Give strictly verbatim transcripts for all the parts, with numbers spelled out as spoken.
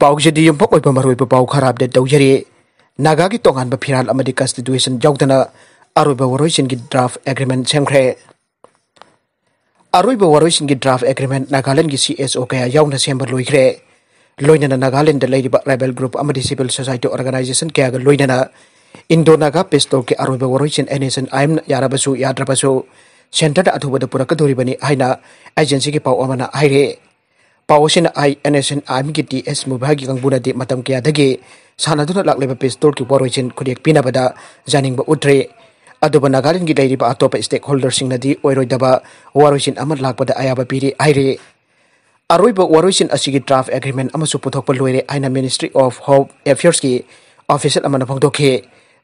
ꯄꯥꯎꯁꯤꯗꯤ ꯌꯨꯝꯐꯝ ꯑꯣꯏꯕ ꯃꯔꯨꯑꯣꯏꯕ ꯄꯥꯎ ꯈꯔ ꯑꯞꯗꯦꯠ ꯇꯧꯖꯔꯤ꯫ ꯅꯥꯒꯥꯒꯤ ꯇꯣꯉꯥꯟꯕ ꯐꯤꯔꯥꯜ ꯑꯃꯗꯤ ꯀꯟꯁꯇꯤꯇ꯭ꯌꯨꯁꯟ ꯌꯥꯎꯗꯅ ꯑꯔꯣꯏꯕ ꯋꯥꯔꯣꯏꯁꯤꯟꯒꯤ ꯗ꯭ꯔꯥꯐ ꯑꯦꯒ꯭ꯔꯤꯃꯦꯟ ꯁꯦꯝꯈ꯭ꯔꯦ꯫ ꯑꯔꯣꯏꯕ ꯋꯥꯔꯣꯏꯁꯤꯟꯒꯤ ꯗ꯭ꯔꯥꯐ ꯑꯦꯒ꯭ꯔꯤꯃꯦꯟ ꯅꯥꯒꯥꯂꯦꯟꯒꯤ ꯁꯤ ꯑꯦꯁ ꯑꯣ ꯀꯌꯥ ꯌꯥꯎꯅ ꯁꯦꯝꯕ ꯂꯣꯏꯈ꯭ꯔꯦ꯫ ꯂꯣꯏꯅꯅ ꯅꯥꯒꯥꯂꯦꯟꯗ ꯂꯩꯔꯤꯕ ꯇ꯭ꯔꯥꯏꯕꯦꯜ ꯒ꯭ꯔꯨꯞ ꯑꯃꯗꯤ ꯁꯤꯚꯤꯜ ꯁꯣꯁꯥꯏꯇꯤ ꯑꯣꯔꯒꯅꯥꯏꯖꯦꯁꯟ ꯀꯌꯥꯒ ꯂꯣꯏꯅꯅ ꯏꯟꯗꯣ ꯅꯥꯒꯥ ꯄꯤꯁ ꯇꯣꯛꯀꯤ ꯑꯔꯣꯏꯕ ꯋꯥꯔꯣꯏꯁꯤꯟ ꯑꯦꯟ ꯑꯦꯁ ꯑꯦꯟ ꯑꯥꯏ ꯑꯦꯝꯅ ꯌꯥꯔꯕꯁꯨ ꯌꯥꯗ꯭ꯔꯕꯁꯨ ꯁꯦꯟꯇꯔꯗ ꯑꯊꯨꯕꯗ ꯄꯨꯔꯛꯀꯗꯧꯔꯤꯕꯅꯤ ꯍꯥꯏꯅ ꯑꯦꯖꯦꯟꯁꯤꯒꯤ ꯄꯥꯎ ꯑꯃꯅ ꯍꯥꯏꯔꯦ꯫ ꯄꯥꯎ ꯑꯁꯤꯅ ꯑꯥꯏ ꯑꯦꯟ ꯑꯦꯁ ꯑꯦꯟ ꯑꯥꯏ ꯑꯦꯝꯒꯤ ꯇꯤ ꯑꯦꯁ ꯃꯨꯚꯥꯒꯤ ꯀꯥꯡꯕꯨꯅꯗꯤ ꯃꯇꯝ ꯀꯌꯥꯗꯒꯤ ꯁꯥꯟꯅꯗꯨꯅ ꯂꯥꯛꯂꯤꯕ ꯄꯤꯁ ꯇꯣꯛꯀꯤ ꯋꯥꯔꯣꯏꯁꯤꯟ ꯈꯨꯗꯦꯛ ꯄꯤꯅꯕꯗ ꯌꯥꯅꯤꯡꯕ ꯎꯠꯇ꯭ꯔꯤ꯫ ꯑꯗꯨꯕꯨ ꯅꯥꯒꯥꯂꯦꯟꯒꯤ ꯂꯩꯔꯤꯕ ꯑꯇꯣꯞꯄ ꯁ꯭ꯇꯦꯛ ꯍꯣꯜꯗꯔꯁꯤꯡꯅꯗꯤ ꯑꯣꯏꯔꯣꯏꯗꯕ ꯋꯥꯔꯣꯏꯁꯤꯟ ꯑꯃ ꯂꯥꯛꯄꯗ ꯑꯌꯥꯕ ꯄꯤꯔꯤ ꯍꯥꯏꯔꯤ꯫ ꯑꯔꯣꯏꯕ ꯋꯥꯔꯣꯏꯁꯤꯟ ꯑꯁꯤꯒꯤ ꯗ꯭ꯔꯥꯐ ꯑꯦꯒ꯭ꯔꯤꯃꯦꯟ ꯑꯃꯁꯨ ꯄꯨꯊꯣꯛꯄ ꯂꯣꯏꯔꯦ ꯍꯥꯏꯅ ꯃꯤꯅꯤꯁꯇ꯭ꯔꯤ ꯑꯣꯐ ꯍꯣꯝ ꯑꯦꯐꯤꯌꯔꯁꯀꯤ ꯑꯣꯐꯤꯁꯤꯌꯦꯜ ꯑꯃꯅ ꯐꯣꯡꯗꯣꯛꯈꯤ꯫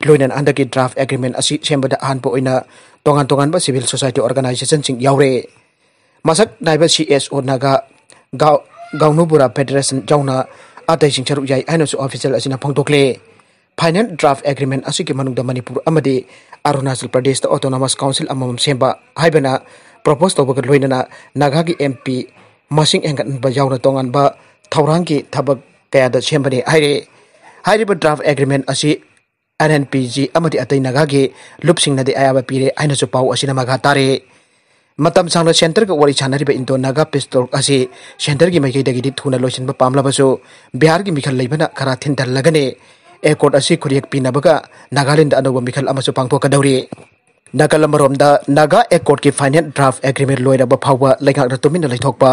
ꯂꯣꯏꯅꯅ ꯍꯟꯗꯛꯀꯤ ꯗ꯭ꯔꯥꯐ ꯑꯦꯒ꯭ꯔꯤꯃꯦꯟ ꯑꯁꯤ ꯁꯦꯝꯕꯗ ꯑꯍꯥꯟꯕ ꯑꯣꯏꯅ ꯇꯣꯉꯥꯟ ꯇꯣꯉꯥꯟꯕ ꯁꯤꯚꯤꯜ ꯁꯣꯁꯥꯏꯇꯤ ꯑꯣꯔꯒꯅꯥꯏꯖꯦꯁꯟꯁꯤꯡ ꯌꯥꯎꯔꯦ꯫ ꯃꯁꯛ ꯅꯥꯏꯕ ꯁꯤ ꯑꯦꯁ ꯑꯣ ꯅꯥꯒꯥ, ꯒꯥꯎ-, ꯒꯥꯎꯅꯨꯕꯨꯔꯥ ꯐꯦꯗꯔꯦꯁꯟ ꯌꯥꯎꯅ ꯑꯇꯩꯁꯤꯡ ꯁꯔꯨꯛ ꯌꯥꯏ ꯍꯥꯏꯅꯁꯨ ꯑꯣꯐꯤꯁꯤꯌꯦꯜ ꯑꯁꯤꯅ ꯐꯣꯡꯗꯣꯛꯂꯦ꯫ ꯐꯥꯏꯅꯦꯜ ꯗ꯭ꯔꯥꯐ ꯑꯦꯒ꯭ꯔꯤꯃꯦꯟ ꯑꯁꯤꯒꯤ ꯃꯅꯨꯡꯗ ꯃꯅꯤꯄꯨꯔ ꯑꯃꯗꯤ ꯑꯔꯨꯅꯥꯆꯜ ꯄ꯭ꯔꯗꯦꯁꯇ ꯑꯣꯇꯣꯅꯣꯃꯁ ꯀꯥꯎꯟꯁꯤꯜ ꯑꯃꯃꯝ ꯁꯦꯝꯕ ꯍꯥꯏꯕꯅ ꯄ꯭ꯔꯣꯄꯣꯁ ꯇꯧꯕꯒ ꯂꯣꯏꯅꯅ ꯅꯥꯒꯥꯒꯤ ꯑꯦꯝ ꯄꯤ ꯃꯁꯤꯡ ꯍꯦꯟꯒꯠꯍꯟꯕ ꯌꯥꯎꯅ ꯇꯣꯉꯥꯟꯕ ꯊꯧꯔꯥꯡꯒꯤ ꯊꯕꯛ ꯀꯌꯥꯗ ꯁꯦꯝꯕꯅꯤ ꯍꯥꯏꯔꯦ꯫ ꯍꯥꯏꯔꯤꯕ ꯗ꯭ꯔꯥꯐ ꯑꯦꯒ꯭ꯔꯤꯃꯦꯟ ꯑꯁꯤ ꯑꯦꯟ ꯑꯦꯟ ꯄꯤ ꯖꯤ ꯑꯃꯗꯤ ꯑꯇꯩ ꯅꯥꯒꯥꯒꯤ ꯂꯨꯞꯁꯤꯡꯅꯗꯤ ꯑꯌꯥꯕ ꯄꯤꯔꯦ ꯍꯥꯏꯅꯁꯨ ꯄꯥꯎ ꯑꯁꯤꯅ ꯃꯈꯥ ꯇꯥꯔꯦ꯫ ꯃꯇꯝ ꯁꯥꯡꯅ ꯁꯦꯟꯇꯔꯒ ꯋꯥꯔꯤ ꯁꯥꯟꯅꯔꯤꯕ ꯏꯟꯗꯣ ꯅꯥꯒꯥ ꯄꯤꯁ ꯇꯣꯛ ꯑꯁꯤ ꯁꯦꯟꯇꯔꯒꯤ ꯃꯥꯏꯀꯩꯗꯒꯤꯗꯤ ꯊꯨꯅ ꯂꯣꯏꯁꯤꯟꯕ ꯄꯥꯝꯂꯕꯁꯨ ꯕꯤꯍꯥꯔꯒꯤ ꯃꯤꯈꯜ ꯂꯩꯕꯅ ꯈꯔ ꯊꯤꯟꯊꯍꯜꯂꯒꯅꯤ꯫ ꯑꯦꯀꯣꯔꯗ ꯑꯁꯤ ꯈꯨꯠꯌꯦꯛ ꯄꯤꯅꯕꯒ ꯅꯥꯒꯥꯂꯦꯟꯗ ꯑꯅꯧꯕ ꯃꯤꯈꯜ ꯑꯃꯁꯨ ꯄꯥꯡꯊꯣꯛꯀꯗꯧꯔꯤ꯫ ꯅꯥꯀꯜ ꯑꯃꯔꯣꯝꯗ ꯅꯥꯒꯥ ꯑꯦꯀꯣꯔꯗꯀꯤ ꯐꯥꯏꯅꯦꯜ ꯗ꯭ꯔꯥꯐ ꯑꯦꯒ꯭ꯔꯤꯃꯦꯟ ꯂꯣꯏꯔꯕ ꯐꯥꯎꯕ ꯂꯩꯉꯥꯛꯅ ꯇꯨꯃꯤꯟꯅ ꯂꯩꯊꯣꯛꯄ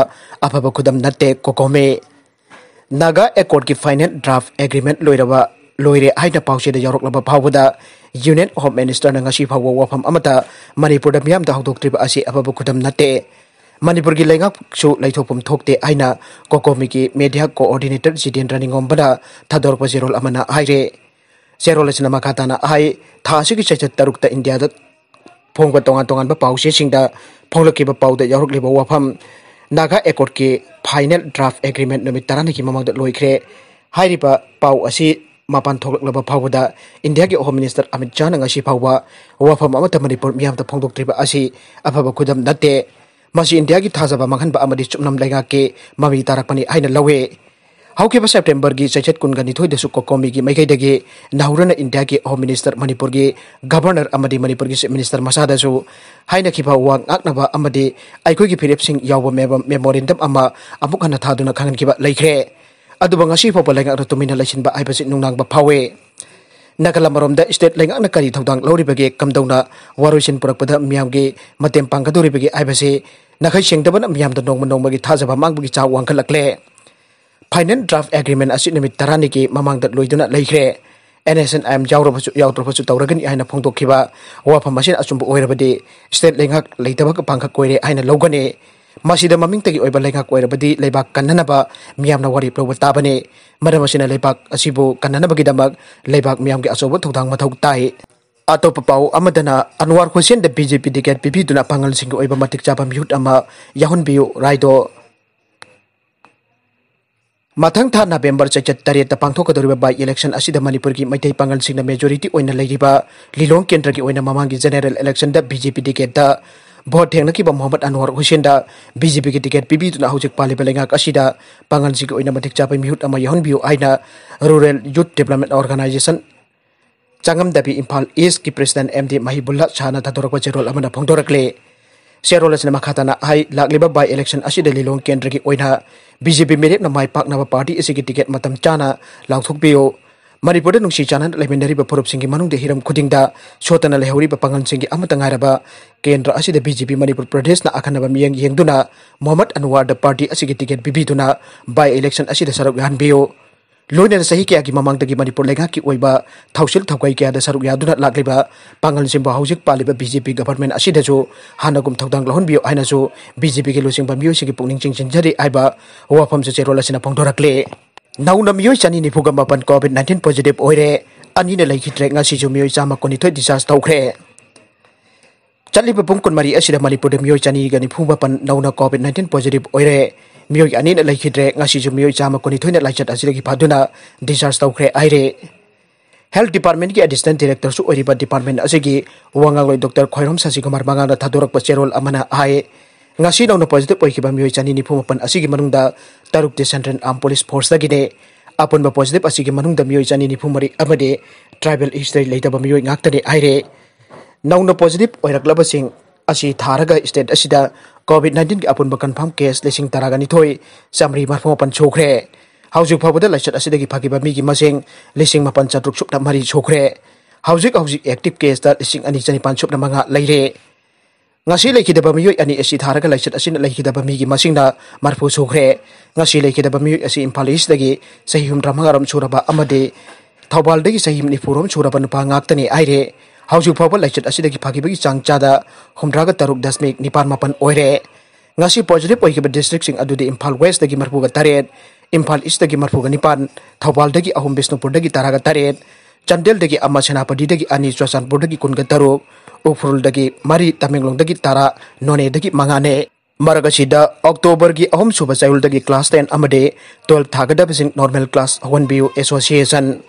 ꯑꯐꯕ ꯈꯨꯗꯝ ꯅꯠꯇꯦ, ꯀꯣꯀꯣꯃꯤ꯫ ꯅꯥꯒꯥ ꯑꯦꯀꯣꯔꯗꯀꯤ ꯐꯥꯏꯅꯦꯜ ꯗ꯭ꯔꯥꯐ ꯑꯦꯒ꯭ꯔꯤꯃꯦꯟ ꯂꯣꯏꯔꯕ, ꯂꯣꯏꯔꯦ ꯍꯥꯏꯅ ꯄꯥꯎꯆꯦꯗ ꯌꯥꯎꯔꯛꯂꯕ ꯐꯥꯎꯕꯗ ꯌꯨꯅꯤꯌꯟ ꯍꯣꯝ ꯃꯤꯅꯤꯁꯇꯔꯅ ꯉꯁꯤ ꯐꯥꯎꯕ ꯋꯥꯐꯝ ꯑꯃꯠꯇ ꯃꯅꯤꯄꯨꯔꯗ ꯃꯤꯌꯥꯝꯗ ꯍꯧꯗꯣꯛꯇ꯭ꯔꯤꯕ ꯑꯁꯤ ꯑꯐꯕ ꯈꯨꯗꯝ ꯅꯠꯇꯦ꯫ ꯃꯅꯤꯄꯨꯔꯒꯤ ꯂꯩꯉꯥꯛꯁꯨ ꯂꯩꯊꯣꯛꯐꯝ ꯊꯣꯛꯇꯦ ꯍꯥꯏꯅ ꯀꯣꯀꯣꯃꯤꯒꯤ ꯃꯦꯗꯤꯌꯥ ꯀꯣꯑꯣꯔꯗꯤꯅꯦꯇꯔ ꯖꯤꯇꯦꯟꯗ꯭ꯔ ꯅꯤꯉꯣꯝꯕꯅ ꯊꯥꯗꯣꯔꯛꯄ ꯆꯦꯔꯣꯜ ꯑꯃꯅ ꯍꯥꯏꯔꯦ꯫ ꯆꯦꯔꯣꯜ ꯑꯁꯤꯅ ꯃꯈꯥ ꯇꯥꯅ ꯍꯥꯏ, ꯊꯥ ꯑꯁꯤꯒꯤ ꯆꯩꯆꯠ ꯇꯔꯨꯛꯇ ꯏꯟꯗꯤꯌꯥꯗ ꯐꯣꯡꯕ ꯇꯣꯉꯥꯟ ꯇꯣꯉꯥꯟꯕ ꯄꯥꯎꯆꯦꯁꯤꯡꯗ ꯐꯣꯡꯂꯛꯈꯤꯕ ꯄꯥꯎꯗ ꯌꯥꯎꯔꯛꯂꯤꯕ ꯋꯥꯐꯝ, ꯅꯥꯒꯥ ꯑꯦꯀꯣꯔꯗꯀꯤ ꯐꯥꯏꯅꯦꯜ ꯗ꯭ꯔꯥꯐ ꯑꯦꯒ꯭ꯔꯤꯃꯦꯟ ꯅꯨꯃꯤꯠ ꯇꯔꯥꯅꯤꯒꯤ ꯃꯃꯥꯡꯗ ꯂꯣꯏꯈ꯭ꯔꯦ꯫ ꯍꯥꯏꯔꯤꯕ ꯄꯥꯎ ꯑꯁꯤ ꯃꯄꯥꯟ ꯊꯣꯛꯂꯛꯂꯕ ꯐꯥꯎꯕꯗ ꯏꯟꯗꯤꯌꯥꯒꯤ ꯍꯣꯝ ꯃꯤꯅꯤꯁꯇꯔ ꯑꯃꯤꯠ ꯁꯥꯍꯅ ꯉꯁꯤ ꯐꯥꯎꯕ ꯋꯥꯐꯝ ꯑꯃꯠꯇ ꯃꯅꯤꯄꯨꯔ ꯃꯤꯌꯥꯝꯗ ꯐꯣꯡꯗꯣꯛꯇ꯭ꯔꯤꯕ ꯑꯁꯤ ꯑꯐꯕ ꯈꯨꯗꯝ ꯅꯠꯇꯦ꯫ ꯃꯁꯤ ꯏꯟꯗꯤꯌꯥꯒꯤ ꯊꯥꯖꯕ ꯃꯥꯡꯍꯟꯕ ꯑꯃꯗꯤ ꯆꯨꯞꯅꯝ ꯂꯩꯉꯥꯛꯀꯤ ꯃꯃꯤ ꯇꯥꯔꯛꯄꯅꯤ ꯍꯥꯏꯅ ꯂꯧꯏ꯫ ꯍꯧꯈꯤꯕ ꯁꯦꯞꯇꯦꯝꯕꯔꯒꯤ ꯆꯩꯆꯠ ꯀꯨꯟꯒ ꯅꯤꯊꯣꯏꯗꯁꯨ ꯀꯣꯀꯣꯃꯤꯒꯤ ꯃꯥꯏꯀꯩꯗꯒꯤ ꯅꯧꯍꯧꯔꯅ ꯏꯟꯗꯤꯌꯥꯒꯤ ꯍꯣꯝ ꯃꯤꯅꯤꯁꯇꯔ, ꯃꯅꯤꯄꯨꯔꯒꯤ ꯒꯚꯔꯅꯔ ꯑꯃꯗꯤ ꯃꯅꯤꯄꯨꯔꯒꯤ ꯆꯤꯐ ꯃꯤꯅꯤꯁꯇꯔ ꯃꯁꯥꯗꯁꯨ ꯍꯥꯏꯅꯈꯤꯕ ꯋꯥ ꯉꯥꯛꯅꯕ ꯑꯃꯗꯤ ꯑꯩꯈꯣꯏꯒꯤ ꯐꯤꯔꯦꯞꯁꯤꯡ ꯌꯥꯎꯕ ꯃꯦꯃꯣ-, ꯃꯦꯃꯣꯔꯦꯟꯗꯝ ꯑꯃ ꯑꯃꯨꯛ ꯍꯟꯅ ꯊꯥꯗꯨꯅ ꯈꯪꯍꯟꯈꯤꯕ ꯂꯩꯈ꯭ꯔꯦ꯫ ꯑꯗꯨꯕꯨ ꯉꯁꯤ ꯐꯥꯎꯕ ꯂꯩꯉꯥꯛꯅ ꯇꯨꯃꯤꯟꯅ ꯂꯩꯁꯤꯟꯕ ꯍꯥꯏꯕꯁꯤ ꯅꯨꯡꯅꯥꯡꯕ ꯐꯥꯎꯏ꯫ ꯅꯥꯒꯥꯂꯦꯟ ꯃꯔꯣꯝꯗ ꯁ꯭ꯇꯦꯠ ꯂꯩꯉꯥꯛꯅ ꯀꯔꯤ ꯊꯧꯗꯥꯡ ꯂꯧꯔꯤꯕꯒꯦ, ꯀꯝꯗꯧꯅ ꯋꯥꯔꯣꯏꯁꯤꯟ ꯄꯨꯔꯛꯄꯗ ꯃꯤꯌꯥꯝꯒꯤ ꯃꯇꯦꯡ ꯄꯥꯡꯒꯗꯧꯔꯤꯕꯒꯦ ꯍꯥꯏꯕꯁꯤ ꯅꯥꯈꯩ ꯁꯦꯡꯗꯕꯅ ꯃꯤꯌꯥꯝꯗ ꯅꯣꯡꯃ ꯅꯣꯡꯃꯒꯤ ꯊꯥꯖꯕ ꯃꯥꯡꯕꯒꯤ ꯆꯥꯡ ꯋꯥꯡꯈꯠꯂꯛꯂꯦ꯫ ꯐꯥꯏꯅꯦꯜ ꯗ꯭ꯔꯥꯐ ꯑꯦꯒ꯭ꯔꯤꯃꯦꯟ ꯑꯁꯤ ꯅꯨꯃꯤꯠ ꯇꯔꯥꯅꯤꯒꯤ ꯃꯃꯥꯡꯗ ꯂꯣꯏꯗꯨꯅ ꯂꯩꯈ꯭ꯔꯦ꯫ NSCN-IM ꯌꯥꯎꯔꯕꯁꯨ ꯌꯥꯎꯗ꯭ꯔꯕꯁꯨ ꯇꯧꯔꯒꯅꯤ ꯍꯥꯏꯅ ꯐꯣꯡꯗꯣꯛꯈꯤꯕ ꯋꯥꯐꯝ ꯑꯁꯤꯅ ꯑꯆꯨꯝꯕ ꯑꯣꯏꯔꯕꯗꯤ ꯁ꯭ꯇꯦꯠ ꯂꯩꯉꯥꯛ ꯂꯩꯇꯕꯒ ꯄꯥꯡꯈꯛ ꯑꯣꯏꯔꯦ ꯍꯥꯏꯅ ꯂꯧꯒꯅꯤ꯫ ꯃꯁꯤꯗ ꯃꯃꯤꯡꯇꯒꯤ ꯑꯣꯏꯕ ꯂꯩꯉꯥꯛ ꯑꯣꯏꯔꯕꯗꯤ ꯂꯩꯕꯥꯛ ꯀꯟꯅꯅꯕ ꯃꯤꯌꯥꯝꯅ ꯋꯥꯔꯦꯞ ꯂꯧꯕ ꯇꯥꯕꯅꯤ꯫ ꯃꯔꯝ ꯑꯁꯤꯅ ꯂꯩꯕꯥꯛ ꯑꯁꯤꯕꯨ ꯀꯟꯅꯅꯕꯒꯤꯗꯃꯛ ꯂꯩꯕꯥꯛ ꯃꯤꯌꯥꯝꯒꯤ ꯑꯆꯧꯕ ꯊꯧꯗꯥꯡ ꯃꯊꯧ ꯇꯥꯏ꯫ ꯑꯇꯣꯞꯄ ꯄꯥꯎ ꯑꯃꯗꯅ ꯑꯟꯋꯥꯔ ꯍꯨꯁꯦꯟꯗ BJP ꯇꯤꯀꯦꯠ ꯄꯤꯕꯤꯗꯨꯅ ꯄꯥꯡꯒꯜꯁꯤꯡꯒꯤ ꯑꯣꯏꯕ ꯃꯇꯤꯛ ꯆꯥꯕ ꯃꯤꯍꯨꯠ ꯑꯃ ꯌꯥꯎꯍꯟꯕꯤꯌꯨ ꯔꯥꯏꯗꯣ꯫ ꯃꯊꯪ ꯊꯥ ꯅꯕꯦꯝꯕꯔ ꯆꯩꯆꯠ ꯇꯔꯦꯠꯇ ꯄꯥꯡꯊꯣꯛꯀꯗꯧꯔꯤꯕ by election ꯑꯁꯤꯗ ꯃꯅꯤꯄꯨꯔꯒꯤ ꯃꯩꯇꯩ ꯄꯥꯡꯒꯜꯁꯤꯡꯅ majority ꯑꯣꯏꯅ ꯂꯩꯔꯤꯕ ꯂꯤꯂꯣꯡ ꯀꯦꯟꯗ꯭ꯔꯒꯤ ꯑꯣꯏꯅ ꯃꯃꯥꯡꯒꯤ general election-ꯗ BJP ꯇꯤꯀꯦꯠꯇ ꯚꯣꯠ ꯊꯦꯡꯅꯈꯤꯕ ꯃꯣꯍꯝꯃꯗ ꯑꯟꯋꯥꯔ ꯍꯨꯁꯦꯟꯗ BJP-ꯒꯤ ꯇꯤꯀꯦꯠ ꯄꯤꯕꯤꯗꯨꯅ ꯍꯧꯖꯤꯛ ꯄꯥꯜꯂꯤꯕ ꯂꯩꯉꯥꯛ ꯑꯁꯤꯗ ꯄꯥꯡꯒꯜꯁꯤꯡꯒꯤ ꯑꯣꯏꯅ ꯃꯇꯤꯛ ꯆꯥꯕ ꯃꯤꯍꯨꯠ ꯑꯃ ꯌꯥꯎꯍꯟꯕꯤꯌꯨ ꯍꯥꯏꯅ Rural Youth Development Organisation ꯆꯥꯉꯝꯗꯕꯤ Imphal ꯏꯁꯀꯤ president M D ꯃꯍꯤꯕꯨꯜꯂꯥ ꯁꯥꯍꯅ ꯊꯥꯗꯣꯔꯛꯄ ꯆꯦꯔꯣꯜ ꯑꯃꯅ ꯐꯣꯡꯗꯣꯔꯛꯂꯦ꯫ ꯆꯦꯔꯣꯜ ꯑꯁꯤꯅ ꯃꯈꯥ ꯇꯥꯅ ꯍꯥꯏ, ꯂꯥꯛꯂꯤꯕ by election ꯑꯁꯤꯗ ꯂꯤꯂꯣꯡ ꯀꯦꯟꯗ꯭ꯔꯒꯤ ꯑꯣꯏꯅ BJP ꯃꯤꯔꯦꯞꯅ ꯃꯥꯏ ꯄꯥꯛꯅꯕ party ꯑꯁꯤꯒꯤ ꯇꯤꯀꯦꯠ ꯃꯇꯝ ꯆꯥꯅ ꯂꯥꯎꯊꯣꯛꯄꯤꯌꯨ꯫ ꯃꯅꯤꯄꯨꯔꯗ ꯅꯨꯡꯁꯤ ꯆꯥꯟꯅꯅ ꯂꯩꯃꯤꯟꯅꯔꯤꯕ ꯐꯨꯔꯨꯞꯁꯤꯡꯒꯤ ꯃꯅꯨꯡꯗ ꯍꯤꯔꯝ ꯈꯨꯗꯤꯡꯗ ꯁꯣꯠꯇꯅ ꯂꯩꯍꯧꯔꯤꯕ ꯄꯥꯡꯒꯜꯁꯤꯡꯒꯤ ꯑꯃꯠꯇ ꯉꯥꯏꯔꯕ ꯀꯦꯟꯗ꯭ꯔ ꯑꯁꯤꯗ BJP ꯃꯅꯤꯄꯨꯔ ꯄ꯭ꯔꯗꯦꯁꯅ ꯑꯈꯟꯅꯕ ꯃꯤꯠꯌꯦꯡ ꯌꯦꯡꯗꯨꯅ ꯃꯣꯍꯝꯃꯗ ꯑꯟꯋꯥꯔꯗ party ꯑꯁꯤꯒꯤ ꯇꯤꯀꯦꯠ ꯄꯤꯕꯤꯗꯨꯅ by election ꯑꯁꯤꯗ ꯁꯔꯨꯛ ꯌꯥꯍꯟꯕꯤꯌꯨ꯫ ꯂꯣꯏꯅꯅ ꯆꯍꯤ ꯀꯌꯥꯒꯤ ꯃꯃꯥꯡꯗꯒꯤ ꯃꯅꯤꯄꯨꯔ ꯂꯩꯉꯥꯛꯀꯤ ꯑꯣꯏꯕ ꯊꯧꯁꯤꯜ ꯊꯧꯒꯥꯏ ꯀꯌꯥꯗ ꯁꯔꯨꯛ ꯌꯥꯗꯨꯅ ꯂꯥꯛꯂꯤꯕ ꯄꯥꯡꯒꯜꯁꯤꯡꯕꯨ ꯍꯧꯖꯤꯛ ꯄꯥꯜꯂꯤꯕ BJP government ꯑꯁꯤꯗꯁꯨ ꯍꯥꯟꯅꯒꯨꯝ ꯊꯧꯗꯥꯡ ꯂꯧꯍꯟꯕꯤꯌꯨ ꯍꯥꯏꯅꯁꯨ BJP-ꯒꯤ ꯂꯨꯆꯤꯡꯕ ꯃꯤꯑꯣꯏꯁꯤꯡꯒꯤ ꯄꯨꯛꯅꯤꯡ ꯆꯤꯡꯁꯤꯟꯖꯔꯤ ꯍꯥꯏꯕ ꯋꯥꯐꯝꯁꯨ ꯆꯦꯔꯣꯜ ꯑꯁꯤꯅ ꯐꯣꯡꯗꯣꯔꯛꯂꯤ꯫ ꯅꯧꯅ ꯃꯤꯑꯣꯏ ꯆꯅꯤ ꯅꯤꯐꯨꯒ ꯃꯥꯄꯟ COVID nineteen positive ꯑꯣꯏꯔꯦ꯫ ꯑꯅꯤꯅ ꯂꯩꯈꯤꯗ꯭ꯔꯦ꯫ ꯉꯁꯤꯁꯨ ꯃꯤꯑꯣꯏ ꯆꯥꯝꯃ ꯀꯨꯟꯅꯤꯊꯣꯏ discharge ꯇꯧꯈ꯭ꯔꯦ꯫ ꯆꯠꯂꯤꯕ ꯄꯨꯡ ꯀꯨꯟꯃꯔꯤ ꯑꯁꯤꯗ ꯃꯅꯤꯄꯨꯔꯗ ꯃꯤꯑꯣꯏ ꯆꯅꯤꯒ ꯅꯤꯐꯨ ꯃꯥꯄꯟ ꯅꯧꯅ COVID nineteen positive ꯑꯣꯏꯔꯦ꯫ ꯃꯤꯑꯣꯏ ꯑꯅꯤꯅ ꯂꯩꯈꯤꯗ꯭ꯔꯦ꯫ ꯉꯁꯤꯁꯨ ꯃꯤꯑꯣꯏ ꯆꯥꯝꯃ ꯀꯨꯟꯅꯤꯊꯣꯏꯅ ꯂꯥꯏꯆꯠ ꯑꯁꯤꯗꯒꯤ ꯐꯗꯨꯅ discharge ꯇꯧꯈ꯭ꯔꯦ ꯍꯥꯏꯔꯦ꯫ Health Department-ꯀꯤ Assistant Director-ꯁꯨ ꯑꯣꯏꯔꯤꯕ department ꯑꯁꯤꯒꯤ ꯋꯥꯉꯥꯡꯂꯣꯏ Doctor ꯈ꯭ꯋꯥꯏꯔꯣꯝ ꯁꯁꯤꯀꯨꯃꯥꯔ ꯃꯉꯥꯜꯅ ꯊꯥꯗꯣꯔꯛꯄ ꯆꯦꯔꯣꯜ ꯑꯃꯅ ꯍꯥꯏ, ꯉꯁꯤ ꯅꯧꯅ positive ꯑꯣꯏꯈꯤꯕ ꯃꯤꯑꯣꯏ ꯆꯅꯤ ꯅꯤꯐꯨ ꯃꯥꯄꯟ ꯑꯁꯤꯒꯤ ꯃꯅꯨꯡꯗ ꯇꯔꯨꯛꯇꯤ Central Armed Police Forceꯇꯒꯤꯅꯤ꯫ ꯑꯄꯨꯟꯕ positive ꯑꯁꯤꯒꯤ ꯃꯅꯨꯡꯗ ꯃꯤꯑꯣꯏ ꯆꯅꯤ ꯅꯤꯐꯨ ꯃꯔꯤ ꯑꯃꯗꯤ tribal history ꯂꯩꯇꯕ ꯃꯤꯑꯣꯏ ꯉꯥꯛꯇꯅꯤ ꯍꯥꯏꯔꯦ꯫ ꯅꯧꯅ positive ꯑꯣꯏꯔꯛꯂꯕꯁꯤꯡ ꯑꯁꯤ ꯊꯥꯔꯒ state ꯑꯁꯤꯗ COVID nineteenꯒꯤ ꯑꯄꯨꯟꯕ confirm case ꯂꯤꯁꯤꯡ ꯇꯔꯥꯒ ꯅꯤꯊꯣꯏ ꯆꯥꯃꯔꯤ ꯃꯔꯤꯐꯨ ꯃꯥꯄꯟ ꯁꯨꯈ꯭ꯔꯦ꯫ ꯍꯧꯖꯤꯛ ꯐꯥꯎꯕꯗ ꯂꯥꯏꯆꯠ ꯑꯁꯤꯗꯒꯤ ꯐꯈꯤꯕ ꯃꯤꯒꯤ ꯃꯁꯤꯡ ꯂꯤꯁꯤꯡ ꯃꯥꯄꯟ ꯆꯥꯇ꯭ꯔꯨꯛ ꯁꯨꯞꯅ ꯃꯔꯤ ꯁꯨꯈ꯭ꯔꯦ꯫ ꯍꯧꯖꯤꯛ ꯍꯧꯖꯤꯛ active caseꯇ ꯂꯤꯁꯤꯡ ꯑꯅꯤ ꯆꯅꯤꯄꯥꯟ ꯁꯨꯞꯅ ꯃꯉꯥ ꯂꯩꯔꯦ꯫ ꯉꯁꯤ ꯂꯩꯈꯤꯗꯕ ꯃꯤꯑꯣꯏ ꯑꯅꯤ ꯑꯁꯤ ꯊꯥꯔꯒ ꯂꯥꯏꯆꯠ ꯑꯁꯤꯅ ꯂꯩꯈꯤꯗꯕ ꯃꯤꯒꯤ ꯃꯁꯤꯡꯅ ꯃꯔꯤꯐꯨ ꯁꯨꯈ꯭ꯔꯦ꯫ ꯉꯁꯤ ꯂꯩꯈꯤꯗꯕ ꯃꯤꯑꯣꯏ ꯑꯁꯤ ꯏꯝꯐꯥꯜ Eastꯇꯒꯤ ꯆꯍꯤ ꯍꯨꯝꯗ꯭ꯔꯥ ꯃꯉꯥ ꯔꯣꯝ ꯁꯨꯔꯕ ꯑꯃꯗꯤ ꯊꯧꯕꯥꯜꯗꯒꯤ ꯆꯍꯤ ꯅꯤꯐꯨ ꯔꯣꯝ ꯁꯨꯔꯕ ꯅꯨꯄꯥ ꯉꯥꯛꯇꯅꯤ ꯍꯥꯏꯔꯦ꯫ ꯍꯧꯖꯤꯛ ꯐꯥꯎꯕ ꯂꯥꯏꯆꯠ ꯑꯁꯤꯗꯒꯤ ꯐꯈꯤꯕꯒꯤ ꯆꯥꯡ ꯆꯥꯗ ꯍꯨꯝꯗ꯭ꯔꯥꯒ ꯇꯔꯨꯛ ꯗꯁꯃꯤꯛ ꯅꯤꯄꯥꯟ ꯃꯥꯄꯟ ꯑꯣꯏꯔꯦ꯫ ꯉꯁꯤ positive ꯑꯣꯏꯈꯤꯕ districtꯁꯤꯡ ꯑꯗꯨꯗꯤ ꯏꯝꯐꯥꯜ Westꯇꯒꯤ ꯃꯔꯤꯐꯨꯒ ꯇꯔꯦꯠ, ꯏꯝꯐꯥꯜ Eastꯇꯒꯤ ꯃꯔꯤꯐꯨꯒ ꯅꯤꯄꯥꯟ, ꯊꯧꯕꯥꯜꯗꯒꯤ ꯑꯍꯨꯝ, ꯕꯤꯁꯅꯨꯄꯨꯔꯗꯒꯤ ꯇꯔꯥꯒ ꯇꯔꯦꯠ, ꯆꯥꯟꯗꯦꯜꯗꯒꯤ ꯑꯃ, ꯁꯦꯅꯥꯄꯇꯤꯗꯒꯤ ꯑꯅꯤ, ꯆꯨꯔꯆꯥꯟꯄꯨꯔꯗꯒꯤ ꯀꯨꯟꯒ ꯇꯔꯨꯛ, ꯎꯈ꯭ꯔꯨꯜꯗꯒꯤ ꯃꯔꯤ, ꯇꯃꯦꯡꯂꯣꯡꯗꯒꯤ ꯇꯔꯥ, ꯅꯣꯅꯦꯗꯒꯤ ꯃꯉꯥꯅꯦ꯫ ꯃꯔꯛ ꯑꯁꯤꯗ Octoberꯒꯤ ꯑꯍꯨꯝꯁꯨꯕ ꯆꯌꯣꯜꯗꯒꯤ class ten ꯑꯃꯗꯤ twelve ꯊꯥꯒꯗꯕꯁꯤꯡ normal class ꯍꯧꯍꯟꯕꯤꯌꯨ Association꯫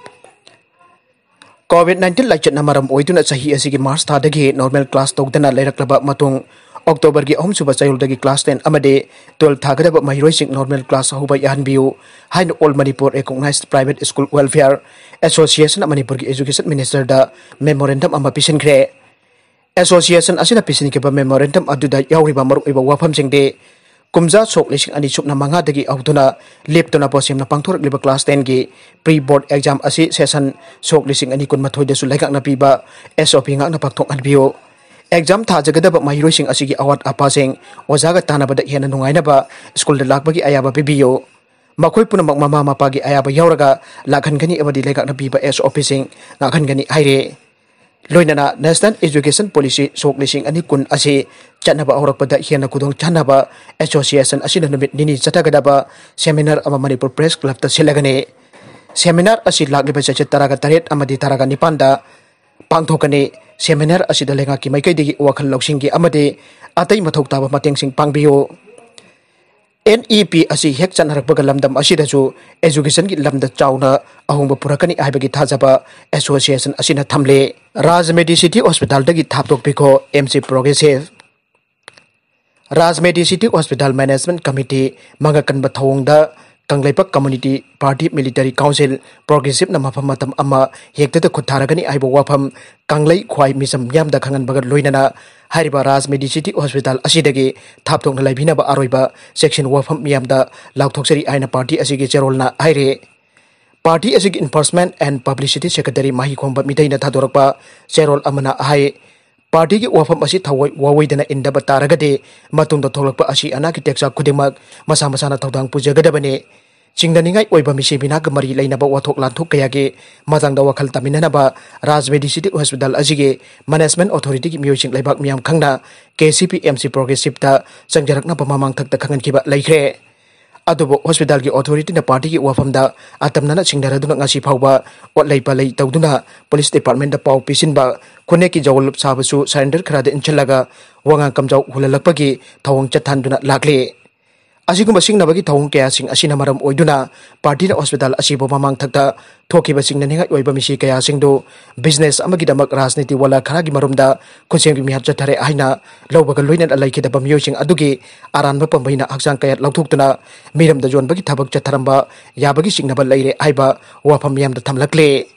COVID nineteen ꯂꯥꯏꯆꯠꯅ ꯃꯔꯝ ꯑꯣꯏꯗꯨꯅ ꯆꯍꯤ ꯑꯁꯤꯒꯤ March ꯊꯥꯗꯒꯤ normal class ꯇꯧꯗꯅ ꯂꯩꯔꯛꯂꯕ ꯃꯇꯨꯡ, Octoberꯒꯤ ꯑꯍꯨꯝꯁꯨꯕ ꯆꯌꯣꯜꯗꯒꯤ class ten ꯑꯃꯗꯤ twelve ꯊꯥꯒꯗꯕ ꯃꯍꯩꯔꯣꯏꯁꯤꯡ normal class ꯍꯧꯕ ꯌꯥꯍꯟꯕꯤꯌꯨ ꯍꯥꯏꯅ All Manipur Recognized Private School Welfare Association ꯃꯅꯤꯄꯨꯔꯒꯤ Education Ministerꯗ memorandum ꯑꯃ ꯄꯤꯁꯤꯟꯈ꯭ꯔꯦ꯫ Association ꯑꯁꯤꯅ ꯄꯤꯁꯤꯟꯈꯤꯕ memorandum ꯑꯗꯨꯗ ꯌꯥꯎꯔꯤꯕ ꯃꯔꯨꯑꯣꯏꯕ ꯋꯥꯐꯝꯁꯤꯡꯗꯤ, ꯀꯨꯝꯖꯥ ꯁꯣꯛ ꯂꯤꯁꯤꯡ ꯑꯅꯤ ꯁꯨꯞꯅ ꯃꯉꯥꯗꯒꯤ ꯍꯧꯗꯨꯅ ꯂꯦꯞꯇꯅ ꯄꯣꯠꯁꯦꯝꯅ ꯄꯥꯡꯊꯣꯔꯛꯂꯤꯕ class tenꯒꯤ pre board exam ꯑꯁꯤ session ꯁꯣꯛ ꯂꯤꯁꯤꯡ ꯑꯅꯤ ꯀꯨꯟꯃꯥꯊꯣꯏꯗꯁꯨ ꯂꯩꯉꯥꯛꯅ ꯄꯤꯕ SOP ꯉꯥꯛꯅ ꯄꯥꯡꯊꯣꯛꯍꯟꯕꯤꯌꯨ꯫ Exam ꯊꯥꯖꯒꯗꯕ ꯃꯍꯩꯔꯣꯏꯁꯤꯡ ꯑꯁꯤꯒꯤ ꯑꯋꯥꯠ ꯑꯄꯥꯁꯤꯡ ꯑꯣꯖꯥꯒ ꯇꯥꯟꯅꯕꯗ ꯍꯦꯟꯅ ꯅꯨꯡꯉꯥꯏꯅꯕ ꯁ꯭ꯀꯨꯜꯗ ꯂꯥꯛꯄꯒꯤ ꯑꯌꯥꯕ ꯄꯤꯕꯤꯌꯨ꯫ ꯃꯈꯣꯏ ꯄꯨꯝꯅꯃꯛ ꯃꯃꯥ ꯃꯄꯥꯒꯤ ꯑꯌꯥꯕ ꯌꯥꯎꯔꯒ ꯂꯥꯛꯍꯟꯒꯅꯤ ꯑꯃꯗꯤ ꯂꯩꯉꯥꯛꯅ ꯄꯤꯕ SOPꯁꯤꯡ ꯉꯥꯛꯍꯟꯒꯅꯤ ꯍꯥꯏꯔꯤ꯫ ꯂꯣꯏꯅꯅ National Education Policy ꯁꯣꯛ ꯂꯤꯁꯤꯡ ꯑꯅꯤ ꯀꯨꯟ ꯑꯁꯤ ꯆꯠꯅꯕ ꯍꯧꯔꯛꯄꯗ ꯍꯦꯟꯅ ꯈꯨꯗꯣꯡ ꯆꯥꯍꯟꯅꯕ Association ꯑꯁꯤꯅ ꯅꯨꯃꯤꯠ ꯅꯤꯅꯤ ꯆꯠꯊꯒꯗꯕ seminar ꯑꯃ ꯃꯅꯤꯄꯨꯔ Press Clubꯇ ꯁꯤꯜꯂꯒꯅꯤ꯫ Seminar ꯑꯁꯤ ꯂꯥꯛꯂꯤꯕ ꯆꯩꯆꯠ ꯇꯔꯥꯒ ꯇꯔꯦꯠ ꯑꯃꯗꯤ ꯇꯔꯥꯒ ꯅꯤꯄꯥꯟꯗ ꯄꯥꯡꯊꯣꯛꯀꯅꯤ꯫ Seminar ꯑꯁꯤꯗ ꯂꯩꯉꯥꯛꯀꯤ ꯃꯥꯏꯀꯩꯗꯒꯤ ꯋꯥꯈꯜ ꯂꯧꯁꯤꯡꯒꯤ ꯑꯃꯗꯤ ꯑꯇꯩ ꯃꯊꯧ ꯇꯥꯕ ꯃꯇꯦꯡꯁꯤꯡ ꯄꯥꯡꯕꯤꯌꯨ꯫ NEP ꯑꯁꯤ ꯍꯦꯛ ꯆꯠꯅꯔꯛꯄꯒ ꯂꯝꯗꯝ ꯑꯁꯤꯗꯁꯨ educationꯒꯤ ꯂꯝꯗ ꯆꯥꯎꯅ ꯑꯍꯣꯡꯕ ꯄꯨꯔꯛꯀꯅꯤ ꯍꯥꯏꯕꯒꯤ ꯊꯥꯖꯕ Association ꯑꯁꯤꯅ ꯊꯝꯂꯤ꯫ Raj Medicity Hospitalꯗꯒꯤ ꯊꯥꯞꯇꯣꯛꯄꯤꯈꯣ, MC Progressive꯫ Raj Medicity hospital management committee ꯃꯉꯥ ꯀꯟꯕ ꯊꯧꯑꯣꯡꯗ Kangleipak communist party, military council, ꯄ꯭ꯔꯣꯒ꯭ꯔꯦꯁꯤꯞꯅ ꯃꯐꯝ ꯃꯇꯝ ꯑꯃ ꯍꯦꯛꯇꯗ ꯈꯨꯠ ꯊꯥꯔꯒꯅꯤ ꯍꯥꯏꯕ ꯋꯥꯐꯝ ꯀꯪꯂꯩ ꯈ꯭ꯋꯥꯏ ꯃꯤꯆꯝ ꯃꯤꯌꯥꯝꯗ ꯈꯪꯍꯟꯕꯒ ꯂꯣꯏꯅꯅ ꯍꯥꯏꯔꯤꯕ ꯔꯥꯖ ꯃꯦꯗꯤꯁꯤꯇꯤ ꯍꯣꯁꯄꯤꯇꯥꯜ ꯑꯁꯤꯗꯒꯤ ꯊꯥꯞꯊꯣꯛꯅ ꯂꯩꯕꯤꯅꯕ ꯑꯔꯣꯏꯕ ꯆꯦꯛꯁꯤꯟ ꯋꯥꯐꯝ ꯃꯤꯌꯥꯝꯗ ꯂꯥꯎꯊꯣꯛꯆꯔꯤ ꯍꯥꯏꯅ ꯄꯥꯔꯇꯤ ꯑꯁꯤꯒꯤ ꯆꯦꯔꯣꯜꯅ ꯍꯥꯏꯔꯤ꯫ ꯄꯥꯔꯇꯤ ꯑꯁꯤꯒꯤ Enforcement and Publicity Secretary ꯃꯍꯤꯈꯣꯝꯕ ꯃꯤꯇꯩꯅ ꯊꯥꯗꯣꯔꯛꯄ ꯆꯦꯔꯣꯜ ꯑꯃꯅ ꯍꯥꯏ, ꯄꯥꯔꯇꯤꯒꯤ ꯋꯥꯐꯝ ꯑꯁꯤ ꯊꯑꯣꯏ ꯋꯥꯑꯣꯏꯗꯅ ꯏꯟꯗꯕ ꯇꯥꯔꯒꯗꯤ ꯃꯇꯨꯡꯗ ꯊꯣꯛꯂꯛꯄ ꯑꯁꯤ ꯑꯅꯥꯒꯤ ꯇꯦꯛꯆꯥꯛ ꯈꯨꯗꯤꯡꯃꯛ ꯃꯁꯥ ꯃꯁꯥꯅ ꯊꯧꯗꯥꯡ ꯄꯨꯖꯒꯗꯕꯅꯤ꯫ ꯆꯤꯡꯅꯅꯤꯡꯉꯥꯏ ꯑꯣꯏꯕ ꯃꯤꯁꯤ ꯃꯤꯅꯥꯒ ꯃꯔꯤ ꯂꯩꯅꯕ ꯋꯥꯊꯣꯛ ꯂꯥꯟꯊꯣꯛ ꯀꯌꯥꯒꯤ ꯃꯇꯥꯡꯗ ꯋꯥꯈꯜ ꯇꯥꯃꯤꯟꯅꯅꯕ ꯔꯥꯖ ꯃꯦꯗꯤꯁꯤꯇꯤ ꯍꯣꯁꯄꯤꯇꯥꯜ ꯑꯁꯤꯒꯤ ꯃꯦꯅꯦꯖꯃꯦꯟꯠ ꯑꯣꯊꯣꯔꯤꯇꯤꯒꯤ ꯃꯤꯑꯣꯏꯁꯤꯡ ꯂꯩꯕꯥꯛ ꯃꯤꯌꯥꯝ ꯈꯪꯅ K C P M C ꯄ꯭ꯔꯣꯒ꯭ꯔꯦꯁꯤꯞꯇ ꯆꯪꯖꯔꯛꯅꯕ ꯃꯃꯥꯡꯊꯛꯇ ꯈꯪꯍꯟꯈꯤꯕ ꯂꯩꯈ꯭ꯔꯦ꯫ ꯑꯗꯨꯕꯨ ꯍꯣꯁꯄꯤꯇꯥꯜꯒꯤ ꯑꯣꯊꯣꯔꯤꯇꯤꯅ ꯄꯥꯔꯇꯤꯒꯤ ꯋꯥꯐꯝꯗ ꯑꯇꯝꯅꯅ ꯁꯤꯡꯅꯔꯗꯨꯅ ꯉꯁꯤ ꯐꯥꯎꯕ ꯑꯣꯠꯂꯩ ꯄꯥꯜꯂꯩ ꯇꯧꯗꯨꯅ ꯄꯨꯂꯤꯁ ꯗꯤꯄꯥꯔꯠꯃꯦꯟꯠꯇ ꯄꯥꯎ ꯄꯤꯁꯤꯟꯕ, ꯈꯨꯟꯅꯦꯛꯀꯤ ꯖꯋꯥꯂꯨꯞ ꯁꯥꯕꯁꯨ ꯁꯔꯦꯟꯗꯔ ꯈꯔꯗ ꯏꯟꯁꯤꯜꯂꯒ ꯋꯥꯉꯥꯡ ꯀꯝꯖꯥꯎ ꯍꯨꯜꯍꯜꯂꯛꯄꯒꯤ ꯊꯧꯑꯣꯡ ꯆꯠꯊꯍꯟꯗꯨꯅ ꯂꯥꯛꯂꯤ꯫ ꯑꯁꯤꯒꯨꯝꯕ ꯁꯤꯡꯅꯕꯒꯤ ꯊꯧꯑꯣꯡ ꯀꯌꯥꯁꯤꯡ ꯑꯁꯤꯅ ꯃꯔꯝ ꯑꯣꯏꯗꯨꯅ ꯄꯥꯔꯇꯤꯅ ꯍꯣꯁꯄꯤꯇꯥꯜ ꯑꯁꯤꯕꯨ ꯃꯃꯥꯡꯊꯛꯇ ꯊꯣꯛꯈꯤꯕ ꯆꯤꯡꯅꯅꯤꯡꯉꯥꯏ ꯑꯣꯏꯕ ꯃꯤꯁꯤ ꯀꯌꯥꯁꯤꯡꯗꯨ ꯕꯤꯖꯤꯅꯦꯁ ꯑꯃꯒꯤꯗꯃꯛ ꯔꯥꯖꯅꯤꯇꯤ ꯋꯥꯂꯥ ꯈꯔꯒꯤ ꯃꯔꯨꯝꯗ ꯈꯨꯠꯁꯦꯝꯒꯤ ꯃꯤꯍꯥꯠ ꯆꯠꯊꯔꯦ ꯍꯥꯏꯅ ꯂꯧꯕꯒ ꯂꯣꯏꯅꯅ ꯂꯩꯈꯤꯗꯕ ꯃꯤꯑꯣꯏꯁꯤꯡ ꯑꯗꯨꯒꯤ ꯑꯔꯥꯟꯕ ꯄꯥꯝꯕꯩꯅ ꯍꯛꯆꯥꯡ ꯀꯌꯥꯠ ꯂꯧꯊꯣꯛꯇꯨꯅ ꯃꯤꯔꯝꯗ ꯌꯣꯟꯕꯒꯤ ꯊꯕꯛ ꯆꯠꯊꯔꯝꯕ ꯌꯥꯕꯒꯤ ꯆꯤꯡꯅꯕ ꯂꯩꯔꯦ ꯍꯥꯏꯕ ꯋꯥꯐꯝ ꯃꯤꯌꯥꯝꯗ ꯊꯝꯂꯛꯂꯦ꯫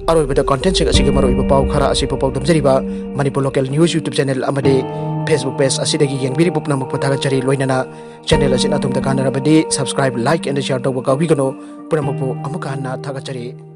ꯑꯔꯣꯏꯕꯗ ꯀꯣꯟꯇꯦꯟꯠꯁꯤꯡ ꯑꯁꯤꯒꯤ ꯃꯔꯨꯑꯣꯏꯕ ꯄꯥꯎ ꯈꯔ ꯑꯁꯤ ꯄꯥꯎꯗꯝꯖꯔꯤꯕ Manipur local news YouTube channel ꯑꯃꯗꯤ ꯐꯦꯁꯕꯨꯛ ꯄꯦꯖ ꯑꯁꯤꯗꯒꯤ ꯌꯦꯡꯕꯤꯔꯤꯕ ꯄꯨꯝꯅꯃꯛꯄꯨ ꯊꯥꯒꯠꯆꯔꯤ꯫ ꯂꯣꯏꯅꯅ ꯆꯦꯅꯦꯜ ꯑꯁꯤꯅ ꯑꯗꯣꯝꯗ ꯀꯥꯟꯅꯔꯕꯗꯤ subscribe, like and share ꯇꯧꯕ ꯀꯥꯎꯕꯤꯒꯅꯨ꯫ ꯄꯨꯝꯅꯃꯛꯄꯨ ꯑꯃꯨꯛꯀ ꯍꯟꯅ ꯊꯥꯒꯠꯆꯔꯤ꯫